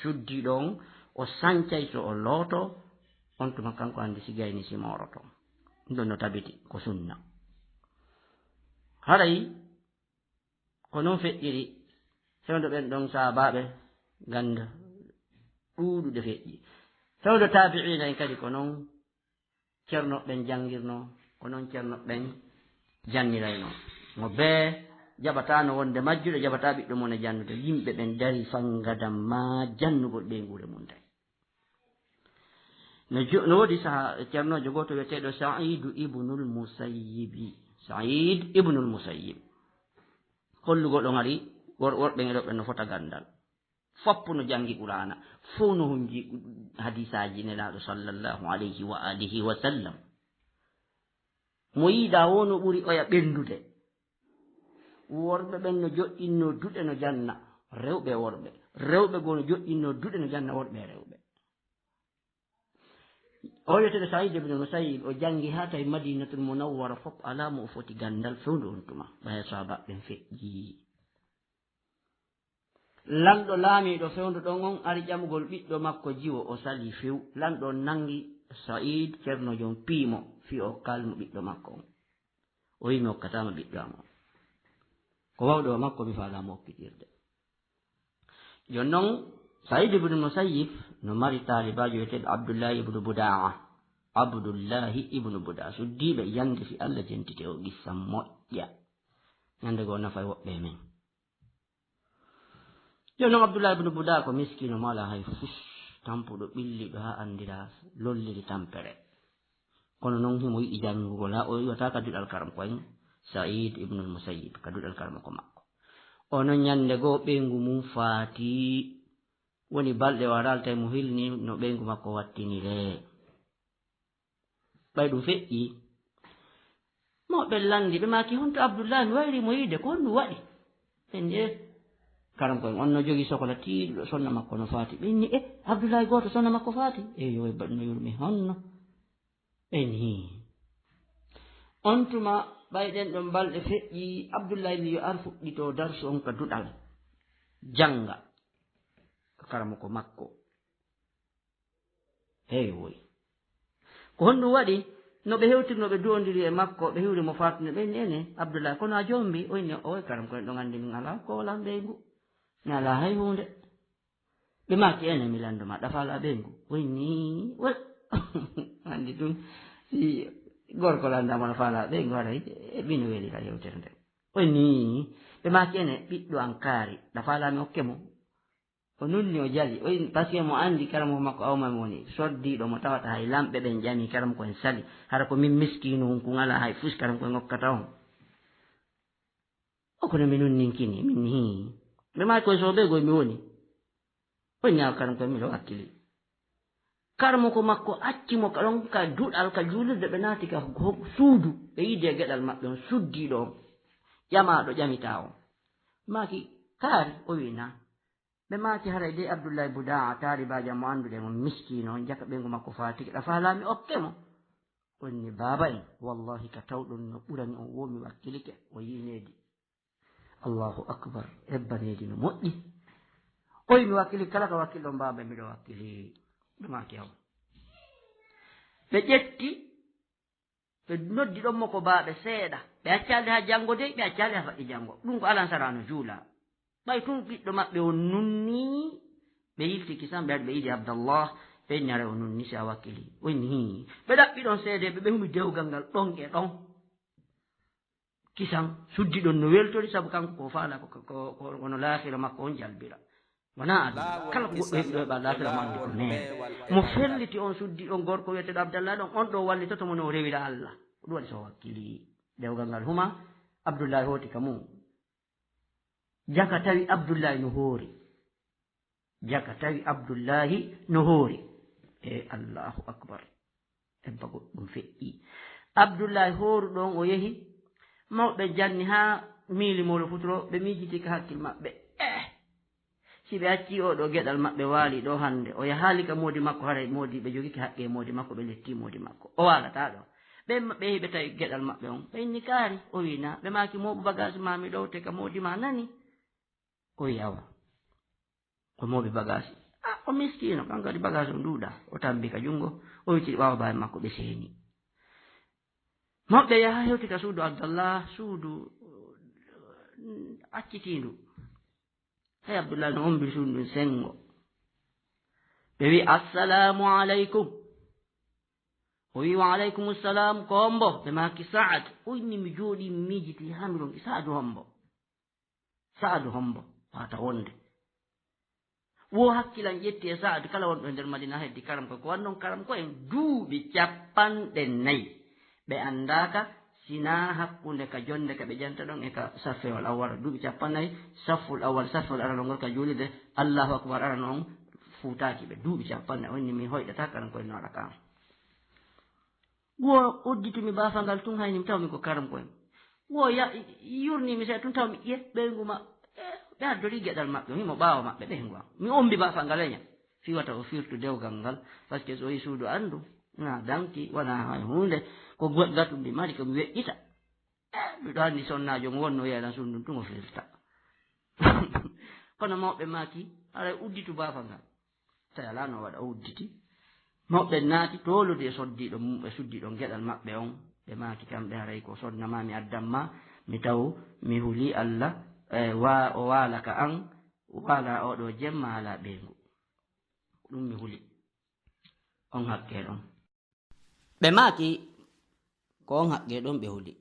Suddi ɗon, o sancay so o looto, on tuma kanko andi si gayni si mooroto. Ɗum ɗon no tabiti, ko sunna. Haray, ko non feƴƴiri, fewndo ɓen ɗon saabaaɓe ganda ɗuuɗude feƴƴi. Fewndo taabi'iina en kadi ko non, cerno ɓen janngirno, ko non cerno ɓen jannirayno. Mo bee jaɓataano wonde majjuɗo, jaɓataa ɓiɗɗo mum e jannude. Yimɓe ɓen dari fanngadam maa jannugol ɓeynguure mum nden. No jo-, no woodi saha-, cernoojo gooto wi'eteeɗo Sa'iidu ibnul Musayyibi. Sa'iid ibnul Musayyib. Hollugol on ari wor-, worɓe e rewɓe no fota ganndal. Foppu no janngi Qur'aana, fow no hunji hadiisaaji Nelaaɗo sallallahu alayhi wa alihi wa sallam. Mo yiɗaa woo no ɓuri oya ɓenndude. Worɓe ɓen no joɗɗinnoo duɗe no janna rewɓe e worɓe. Rewɓe goo no joɗɗinnoo duɗe no janna worɓe e rewɓe. O wi'eteeɗo Sa'iid ibn Musayyib, o janngi haa tawi Madiinatul Munawwara fop alaa mo o foti ganndal fewndo on tuma. Ɓay sahaabaaɓe ɓen feƴƴii. Lanɗo laamiiɗo fewndo ɗon on ari ƴamugol ɓiɗɗo makko jiwo, o salii few. Lanɗo on nanngi Sa'iid, cerno jom, pii mo, fii o okkaali mo ɓiɗɗo makko on. O wi'i, "Mi okkataa ma ɓiɗɗo am on. Ko wawɗo o makko mi faalaa mo okkitirde." Jon non, Sa'iid ibn Musayyib no mari taalibaajo wi'eteeɗo Abdullahi ibn Budaa. Abdullahi ibn Budaa. Suddiiɓe yande fii Allah jentite o qissa moƴƴa. Ñande goo nafay woɓɓe e men. Jon non Abdullahi ibn Budaa ko miskiino mo alaa hay fus, tampuɗo ɓilliɗo haa anndiraa lolliri tampere. Kono non himo yiɗi janngugol, haa o iwata ka duɗal karamko'en Sa'iid ibnul Musayyib, ka duɗal karamoko makko. Onon ñande goo ɓeyngu mum faati, woni balɗe o araali tawi mo hilni no ɓeyngu makko wattiniree. Ɓay ɗum feƴƴii, mawɓe lanndi, ɓe maaki, "Honto Abdullahi mi wayri mo yiide, ko honɗum waɗi?" Ɓe inni, "Eh, karamko'en on no jogii sokola tiiɗuɗo, sonna makko no faati." Ɓe inni, "Eh, Abdullahi gooto sonna makko faati?" "Eyo, e baɗɗo no yurmi honno?" Ɓe inni, on tuma ɓay ɗen ɗon balɗe feƴƴii, Abdullahi wi yo ar fuɗɗito darsu on ka duɗal, jannga ka karamoko makko. Hey woy. Ko honɗum waɗi? No ɓe hewtiri, no ɓe du'ondiri e makko, ɓe hiwri mo faatude, ɓe inni, "Ene, Abdullahi, kono a jombi?" O inni, "Oy, karamko'en ɗon anndi min alaa ko wolan ɓeyngu. Mi alaa hay huunde. Ɓe maaki, ene, mi lanndo ma, ɗa faalaa ɓeyngu?" O inni, "Wel, anndi tun, si gorko lanndaama no faalaa ɓeyngu, haray e ɓino weli ka yewtere nde." O inni, ɓe maaki, "Ene, ɓiɗɗo an kaari, ɗa faalaa mi okke mo?" O nunni, o jali. O inni, parce que mo anndi karamoko makko Awma mi woni soddiiɗo mo tawata hay lamɓe ɓen ƴami karamoko en sali. Hara ko min miskiino hunkun alaa hay fus karamoko en okkata on. O kono mi nunninkini, min hii. Ɓe maaki, "Koye soobee goy mi woni." O inni, "Awa karamoko en miɗo wakkili." Karamoko makko acci mo ka ɗon ka duɗal ka juulirde, ɓe naati ka ho-, suudu. Ɓe yiidi e geɗal maɓɓe on suddiiɗo on. Ƴamaaɗo ƴamitaa on. Maaki, "Kaari?" O wi'i, "Naa." Ɓe maaki, "Haray dey Abdullahi Budaa, taalibaajo am mo annduɗen on, miskiino on, jaka ɓeyngu makko faatike, ɗa faalaa mi okke mo?" O inni, "Baaba en, wallahi ka tawɗon no ɓurani on woo mi wakkilike." O yi'i needi. Allahu akbar, ebba needi no moƴƴi. O wi'i, "Mi wakkili kala ka wakkilɗon baaba en, miɗo wakkili." Ɓe maaki, "Awa." Ɓe ƴetti Ɓe noddi ɗon mo ko baaɓe seeɗa. Ɓe accaali haa janngo dey, ɓe accaali haa faɗɗi janngo. Ɗum ko alansara no juula. Ɓay tun ɓiɗɗo maɓɓe on nunnii, ɓe yilti kisan, ɓe ari ɓe yiidi Abdallah. Ɓe inni, "Haray o nunni si a wakkili." O inni, "Hii." Ɓe ɗaɓɓi ɗon seedeeɓe, ɓe humi dewgal ngal ɗon e ɗon. Kisan suddi ɗon no weltori, sabu kanko ko faala ko, ko, ko, kono laakira makko on jalbira. Wonaa aduna. Kala ko goɗɗo heɓi ɗo e ɓaa laakira mo anndi ko neene. Mo felliti on suddi ɗon gorko wiyeteeɗo Abdallah ɗon, on ɗo wallitoto mo no o rewira Allah. Ko ɗum waɗi so o wakkili dewgal ngal huma, Abdullahi hooti ka mum. Jaka tawi Abdullahi no hoori. Jaka tawi Abdullahi no hoori. E Allahu Akbar. Ebba goɗɗum feƴƴi. Abdullahi hooru ɗon o yehi. Mawɓe janni haa miili molo futuro, ɓe miijiti ka hakkil maɓɓe. Eh! Si ɓe accii oo ɗoo geɗal maɓɓe waali ɗoo hannde, o yahaali ka moodi makko, haray moodi ɓe jogike haqqe moodi makko, ɓe lettii moodi makko. O waalataa ɗoo. Ɓe, ɓe yehi ɓe tawi geɗal maɓɓe on. Ɓe inni kaari, o wi'i naa. Ɓe maaki, "Mooɓu bagaasi maa mi ɗowte ka moodi maa nani." O wi'i, "Awa." O mooɓi bagaasi. Ah, o miskiino, kan kadi bagaasi on ɗuuɗaa. O tambi ka junngo, o witti ɓaawo baabe makko ɓe seeni. Mawɓe yaha hewti ka suudu Abdallah, suudu, mm, accitiindu. Hey, Abdullah no ombi suudu ndun senngo. Ɓe wi'i, "Assalaamu aleykum." O wi'i, "Wa aleykumu salaam, ko hombo?" Ɓe maaki, "Sa'ad." O inni, "Mi jooɗii, mi miijitii, haa mi ronki, Sa'adu hombo? Sa'adu hombo?" Wata wonde. Wo hakkilan ƴetti e Sa'adu, kala wonɗo e nder Madina heddi karam ko, ko wannon karam ko en duuɓi capanɗe nayi. Ɓe anndaaka sinaa hakkunde ka jonde ka ɓe janta ɗon e ka saffewal awwal, duuɓi capanɗe nayi, safful awwal, saffewal arano ngol ka juulirde, Allahu Akbar arano on fuutaaki ɓe. Duuɓi capanɗe, o inni mi hoyɗata karam ko en no waɗa ka. Wo udditumi baafa ngal tun, hayni mi tawmi ko karam koye. Wo ya-, yurnimi seeɗa tun, tawmi ƴe ɓeyngu ma, eh, ɓe addori geɗal maɓɓe, himo ɓaawo maɓɓe ɓeyngu am. Mi ombi baafa ngal e ña, fii wata o firtu dewgal ngal, parce que so yi suudu anndu, na danki, wona hay huunde, ko go-, gatu mi mari ko mi weƴƴita. Eh, miɗo anndi sonnaajo mo wonno yeelan suudu ndun tun o firta. Kono mawɓe maaki, haray udditu baafa ngal. Tawi alaa no waɗa, o udditi. Mawɓe naati toolodi e soddiiɗo mum, e suddiiɗo geɗal maɓɓe on. Ɓe maaki kamɓe, "Haray ko sonna ma mi addan ma, mi taw mi huli Allah, e, wa-, o waala ka an, waala oo ɗoo jemma, alaa ɓeyngu. Ko ɗum mi huli." On hakkee ɗon. Ɓe maaki, "Ko on haqqee ɗon ɓe huli.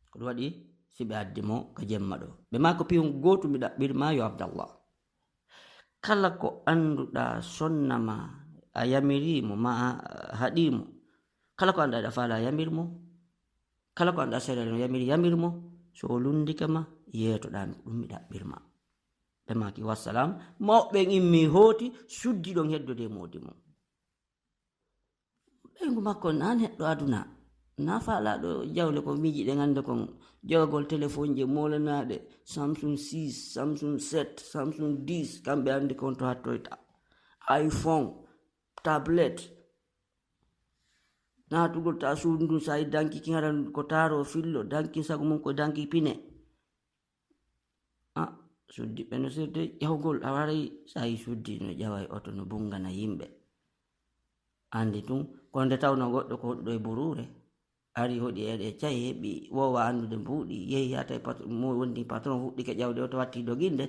Ko ɗum waɗi si ɓe addi mo ka jemma ɗoo." Ɓe maaki, "Ko piyun gootu mi ɗaɓɓir ma, yo Abdallah. Kala ko annduɗaa sonna ma a yamiri mo, ma a haɗi mo. Kala ko annduɗaa ɗa faala a yamir mo. Kala ko annduɗaa sariya no yamiri, yamir mo. So o lunndike ma, yeetoɗaa mi, ko ɗum mi ɗaɓɓir ma." Ɓe maaki, "Wassalam." Mawɓe ɓen immi hooti, suddi ɗon heddode e moodi mum. Ɓeyngu makko na neɗɗo aduna, na faalaaɗo jawle ko miiji ɗen annde kon, jogagol telefonje moolanaaɗe, Samsung six, Samsung sept, Samsung dix, kamɓe anndi kon to hattoyta. iPhone, tablet, naatugol ta suudu ndun, sa yi danki kin hara ko taaro fillo, danki sago mum ko danki pine. Ah, suddiɓɓe no sirde ƴawgol, a waray sa yi suddi no ƴawa e oto, no bungana yimɓe. Anndi tun, ko nde tawno goɗɗo ko hoɗuɗo e buruure, ari hoɗi e ɗe caye, heɓi woowa anndude mbuuɗi, yehi haa tawi pat-, mo wondi patron fuɗɗike ƴawde oto, watti doginde,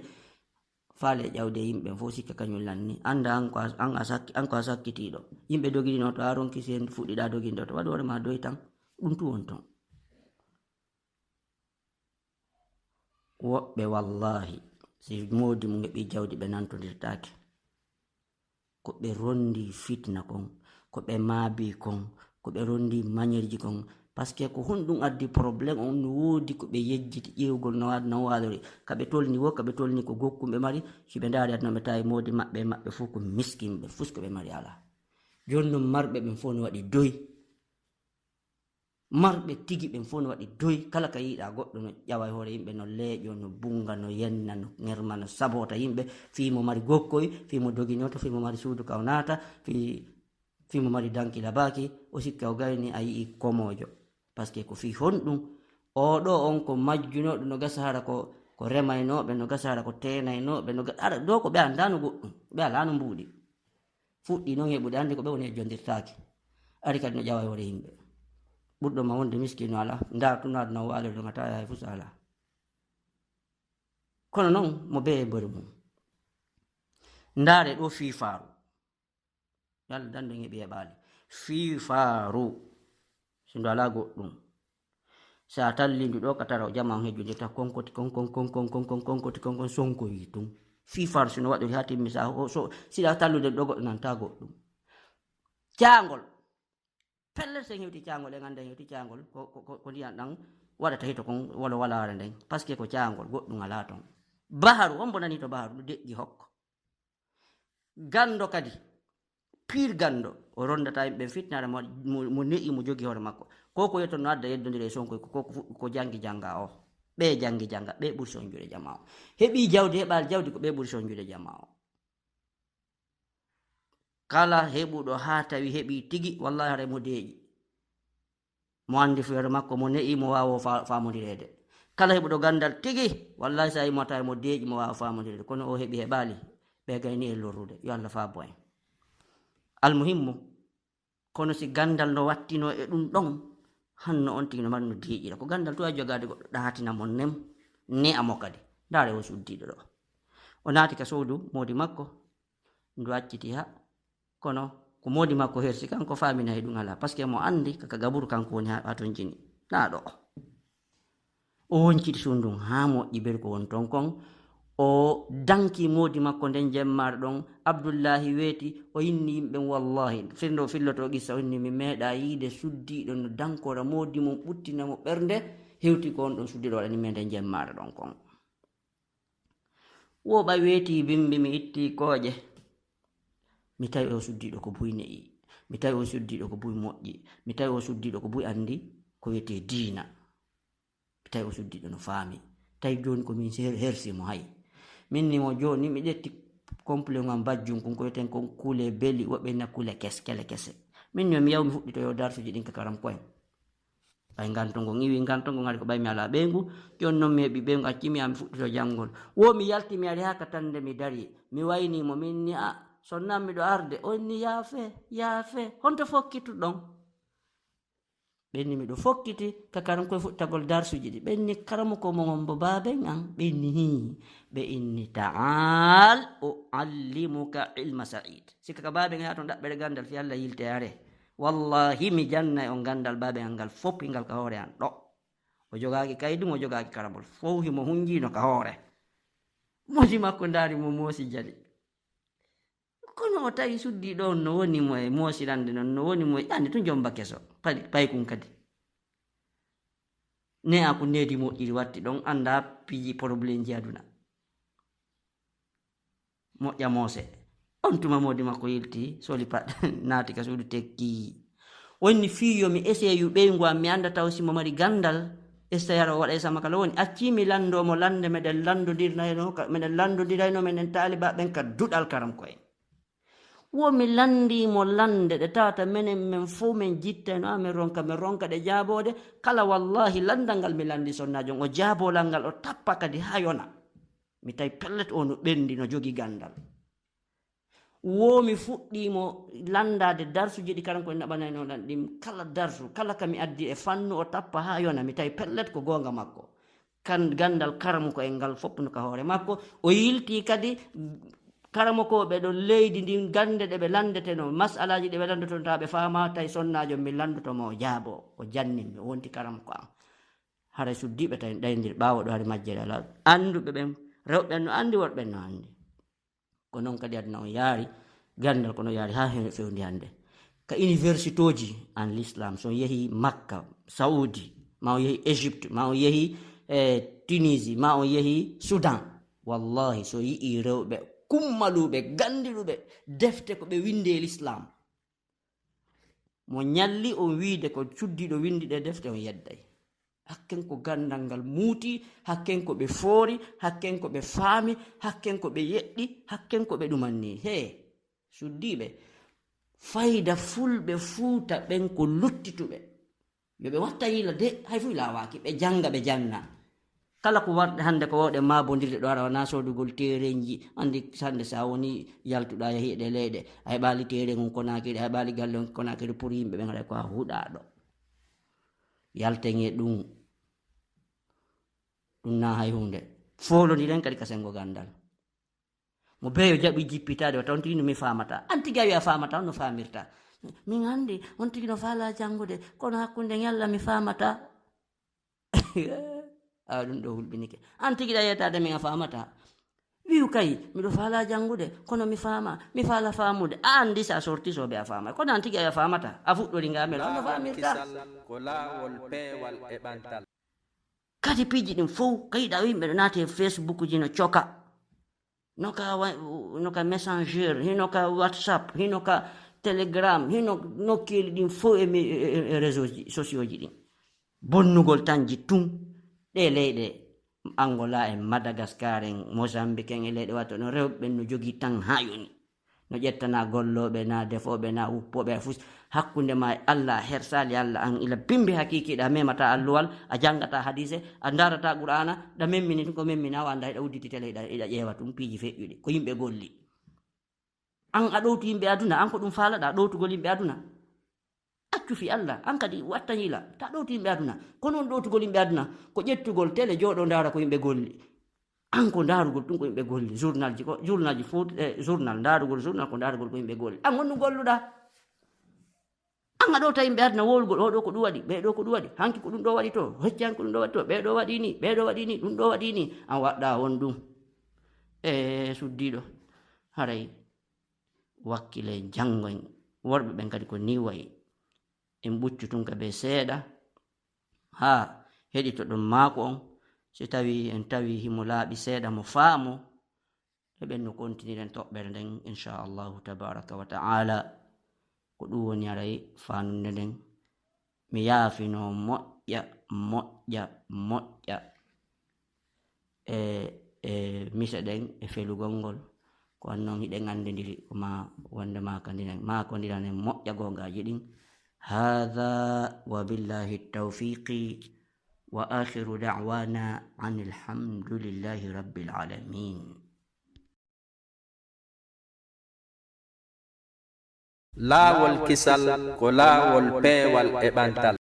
faale ƴawde yimɓe fof sikka kañum lanni. Annda an ko a, an a sakki-, an ko a sakkitiiɗo. Yimɓe dogidino oto, a ronki sen fuɗɗiɗa doginde oto, waɗu hoore ma doy tan. Ɗum tun won ton. Woɓɓe, wallaahi, si moodi mum e ɓii jawdi ɓe nantondirtaake. Ko ɓe rondi fitna kon, ko ɓe maabi kon, ko ɓe rondi mañerji kon. Parce que ko honɗum addi problème on? No woodi ko ɓe yejjiti ƴeewgol no wa-, no waalori. Ka ɓe tolni wo, ka ɓe tolni ko gokkun ɓe mari, si ɓe ndaari aduna ɓe tawi moodi maɓɓe e maɓɓe fof ko miskinɓe, fof ko ɓe mari alaa. Jooni non marɓe ɓen fof no waɗi doy. Marɓe tigi ɓen fof no waɗi doy, kala ka yiɗa goɗɗo no ƴawa e hoore yimɓe, no leeƴo, no bunga, no yenna, no ŋerma, no saboota yimɓe, fii mo mari gokkoy, fii mo doginoto, fii mo mari suudu ka o naata, fii, fii mo mari danki labaaki, o sikka o gayni a yi'i komoojo. Parce que ko fii honɗum? Oo ɗoo on ko majjunooɗo, no gasa hara ko, ko remaynooɓe, no gasa hara ko teenaynooɓe, no ga-, hara ɗoo ko ɓe anndaano goɗɗum, ɓe alaano mbuuɗi. Fuɗɗi non heɓude, anndi ko ɓe woni e jondirtaake. Ari kadi no ƴawa e hoore yimɓe. Ɓurɗo ma wonde miskiino alaa, ndaar tun aduna o waalori ɗon a tawa hay fus alaa. Kono non mo bee e bori mum. Ndaare ɗoo fii faaru. Yo Allah dandu en heɓi heɓaali. Fii faaru. Si ndu alaa goɗɗum. Si a talli ndu ɗo, ka tara o jama on hejju nde ta konkoti kon, kon, kon, kon, kon, kon, konkoti kon, kon, sonko yi tun. Fii faaru si no waɗori haa timmi sa, o, so, si ɗa tallude ɗo goɗɗo nanta goɗɗum. Caangol. Pellet sen hewti caangol, en annda en hewti caangol. Ko, ko, ko, ko ndiyan ɗan waɗata hito kon, wala walaare nden. Parce que ko caangol, goɗɗum alaa ton. Baharu, on mbo nani to baharu, ndu deƴƴi hokko. Ganndo kadi, piir ganndo, o ronndata yimɓe ɓen fitnaare mo, mo, mo ne'i, mo jogi hoore makko. Ko ko yetton no adda yeddondire e Sonko, ko, ko, ko janngi jannga o. Ɓe janngi jannga, ɓe ɓuri son juuɗe jama o. Heɓi jawdi, heɓaali jawdi, ko ɓe ɓuri son juuɗe jama o. Kala heɓuɗo haa tawi heɓi tigi, wallahi haray mo deeƴi. Mo anndi feere makko, mo ne'i, mo waawo fa-, faamondireede. Kala heɓuɗo ganndal tigi, wallahi, so a yii mo, a tawi mo deeƴi, mo waawa faamondireede. Kono o heɓi, heɓaali, ɓe gayni e lorrude. Yo Allah faabo en. Almuhimmu, kono si ganndal no wattinoo e ɗum ɗon, hanno on tigi no mari no deeƴira. Ko ganndal to a jogaade goɗɗo ɗahatina mo nem, ne'a mo kadi. Ndaare o suddiiɗo ɗo. O naati ka suudu moodi makko, ndu acciti ha. Kono ko moodi makko hersi, kanko faamina e ɗum alaa. Parce que mo anndi ka, ka gaburu kanko woni ha, ha ton jini. Na ɗo. O wonciti suudu ndun ha moƴƴi bel ko woni ton kon. O danki moodi makko nden jemmaare ɗon. Abdullahi weeti, o inni yimɓe, wallahi, firndo filloto qissa, o inni, mi meeɗa yiide suddiiɗo no dankora moodi mum, ɓuttina mo ɓernde, hewti ko on ɗon suddiiɗo waɗani men nden jemmaare ɗon kon. Wo ɓay weetii bimbi, mi ittii kooƴe. Mi tawi o suddiiɗo ko buy ne'i. Mi tawi o suddiiɗo ko buy moƴƴi. Mi tawi o suddiiɗo ko buy anndi ko wiyetee diina. Mi tawi o suddiiɗo no faami. Tawi jooni ko min her-, hersi mo hay. Min ni mo jooni mi ƴetti complet ngam bajjum kun ko wiyeten kon kuule beli, woɓɓe na kuule kes-, kele kese. Min ni mi yaw mi fuɗɗito yo darsuji ɗin ka karam koyen. Ɓay nganto ngon iwi, nganto ngon ari ko ɓay mi alaa ɓeyngu. Jooni non mi heɓi ɓeyngu, acci mi yaa mi fuɗɗito janngol. Wo mi yalti mi ari haa ka tande mi dari. Mi wayni mo, min ni, a, sonnam miɗo arde. O inni, yaafe, yaafe. Honto fokkituɗon? Ɓe inni miɗo fokkiti ka karam koye fuɗɗitagol darsuji ɗi. Ɓe inni karamoko mon on bo baaben an? Ɓe inni hii. Ɓe inni, ta'al u'allimuka ilma sa'id. Sikka ka baaben yaa ton ɗaɓɓere ganndal fi Allah yilte are. Wallahi, mi jannay on ganndal baabe an ngal fof, hingal ka hoore an ɗo. O jogaaki kaydum, o jogaaki karamol. Fow himo hunjiino ka hoore. Moodi makko ndaari mo moosi jali. Kono o tawi suddiiɗo on no woni mo e moosirande non, no woni mo e ƴande tun jomba keso. Pay, paykun kadi. Ne'a ko needi moƴƴiri watti ɗon, annda piiji probleemji aduna. Moƴƴa moose. On tuma moodi makko yilti, soli paɗ, naati ka suudu tekki. Wonni fii yo mi eseeyu ɓeyngu am, mi annda taw si mo mari ganndal, essayara o waɗa e sama kala woni. Accii mi lanndoo mo lannde, meɗen lanndondirnayno ka, meɗen lanndodirayno menen taaliba ɓen ka duɗal karam koye. Wo mi lanndii mo lannde ɗe tawata menen men fow men jittayno, amen ronka, men ronka ɗe jaaboode. Kala wallahi lanndal ngal mi lanndii sonnaajo on, o jaaboo lan ngal, o tappa kadi haa yona. Mi tawi pellet o no ɓenndi, no jogi ganndal. Wo mi fuɗɗii mo lanndaade darsuji ɗi karam koye naɓanayno lan ɗin, kala darsu, kala ka mi addi e fannu, o tappa haa yona, mi tawi pellet ko goonga makko. Kan ganndal karamu ko en ngal fof no ka hoore makko. O yiltii kadi karamokooɓe ɗo leydi ndin, gannde ɗe ɓe lanndetenoo, masalaaji ɗi ɓe lanndotonoo, tawa ɓe faamaa, tawi sonnaajo mi lanndoto mo, o jaaboo, o jannin mi, o wonti karamoko am. Haray suddiiɓe tawi ɗayndir ɓaawo ɗo, hari majjere alaa. Annduɓe ɓen, rewɓe ɓen no anndi, worɓe ɓen no anndi. Ko non kadi aduna on yaari, ganndal ko no yaari haa he-, fewndi hannde. Ka universitéji en l'islam, so on yehi Makka, Saudi, ma on yehi Égypte, ma on yehi, eh, Tunisie, ma on yehi Soudan, wallahi, so yi'i rewɓe kummaluɓe, ganndiɗuɓe defte ko ɓe winndi e l'islam, mo ñalli on wiide ko suddiiɗo winndi ɗe defte, on yedday. Hakken ko ganndal ngal muuti, hakken ko ɓe foori, hakken ko ɓe faami, hakken ko ɓe yeɗɗi, hakken ko ɓe ɗumanni. Hee, suddiiɓe, fayda fulɓe Fuuta ɓen ko luttituɓe. Yo ɓe watta yila de, hay fuu laawaaki, ɓe jannga, ɓe janna. Kala ko warɗe hannde ko wawɗen maabondirde ɗo, hara wonaa soodugol teerenji. Anndi hannde so a woni yaltuɗo, a yehi e ɗe leyɗe, a heɓaali teeren on Konaakiri, a heɓaali galle on Konaakiri pour yimɓe ɓen, haray ko a huɗaaɗo. Yalten e ɗum. Ɗum na hay huunde. Foolondiren kadi ka senngo ganndal. Mo beyo jaɓi jippitaade, wata on tigi no mi faamata. An tigi a wiya faamata, on no faamirta. Min anndi, on tigi no faala janngude, kono hakkunde yalla mi faamata. A ɗum ɗo hulɓinike. An tigi ɗa yetaade min a faamata. Wiyu kay, miɗo faala janngude, kono mi faama, mi faala faamude. A anndi so a sorti soɓe a faama. Kono an tigi a faamata. A fuɗɗori nga mel, on no faamirta. Kisal ko laawol peewal e ɓantal. Kadi piiji ɗin fow, kayiɗa yimɓe no naati e Facebook ji no coka. No ka wa-, no ka Messenger, hino ka WhatsApp, hino ka Telegram, hino nokkeeli ɗin fow e mi-, e, e, e réseau ji, sociaux ji ɗin. Bonnugol tan ji tun. Ɗe leyɗe, Angola en, Madagascar en, Mozambique en, e leyɗe wato ɗon, rewɓe ɓen no jogii tan haa yoni. No ƴettana gollooɓe, na defooɓe, na wuppooɓe, fus hakkunde ma e Allah, a hersaali Allah, an ila bimbi hakiikiiɗo, a memata alluwal, a janngata hadiise, a ndaarata Qur'aana, ɗa memmini tun ko memmina, o annda hiɗa udditi tele, hiɗa, hiɗa ƴeewa tun piiji feƴƴuɗi, ko yimɓe golli. An a ɗowtu yimɓe aduna, an ko ɗum faalaɗa, ɗowtugol yimɓe aduna. Accu fi Allah, an kadi wattan yila, ta ɗowtu yimɓe aduna. Kono on ɗowtugol yimɓe aduna, ko ƴettugol tele, jooɗo ndaara ko yimɓe golli. An ko ndaarugol ɗum ko yimɓe golli, journal ji ko, journal ji fof, e journal, ndaarugol journal ko ndaarugol ko yimɓe golli. An honɗum golluɗa? An a ɗowta yimɓe aduna wowlugol, o ɗo ko ɗum waɗi, ɓee ɗo ko ɗum waɗi, hanki ko ɗum ɗo waɗi to, hecci hanki ko ɗum ɗo waɗi to, ɓee ɗo waɗi ni, ɓee ɗo waɗi ni, ɗum ɗo waɗi ni. An waɗɗa on ɗum. E suddiiɗo, haray wakkilen janngoyen. Worɓe ɓen kadi ko ni wayi. En ɓuccu tun ka ɓe seeɗa. Haa heɗitoɗon maako on, si tawi en tawi himo laaɓi seeɗa mo faamo, eɓen no kontiniren toɓɓere nden, inchallahu tabaraka wa ta'ala. Ko ɗum woni aray faanunde nden. Mi yaafino moƴƴa, moƴƴa, moƴƴa. E, e mise ɗen, e felugol ngol. Ko an non hiɗen anndindiri, ko ma wonde ma kandinen, ma kondiranen moƴƴa goongaaji ɗin. Haada wa billahi tawfiqi wa akhiru da'wana anil hamdulillahi rabbil alamin. Laawol kisal ko laawol peewal e ɓantal.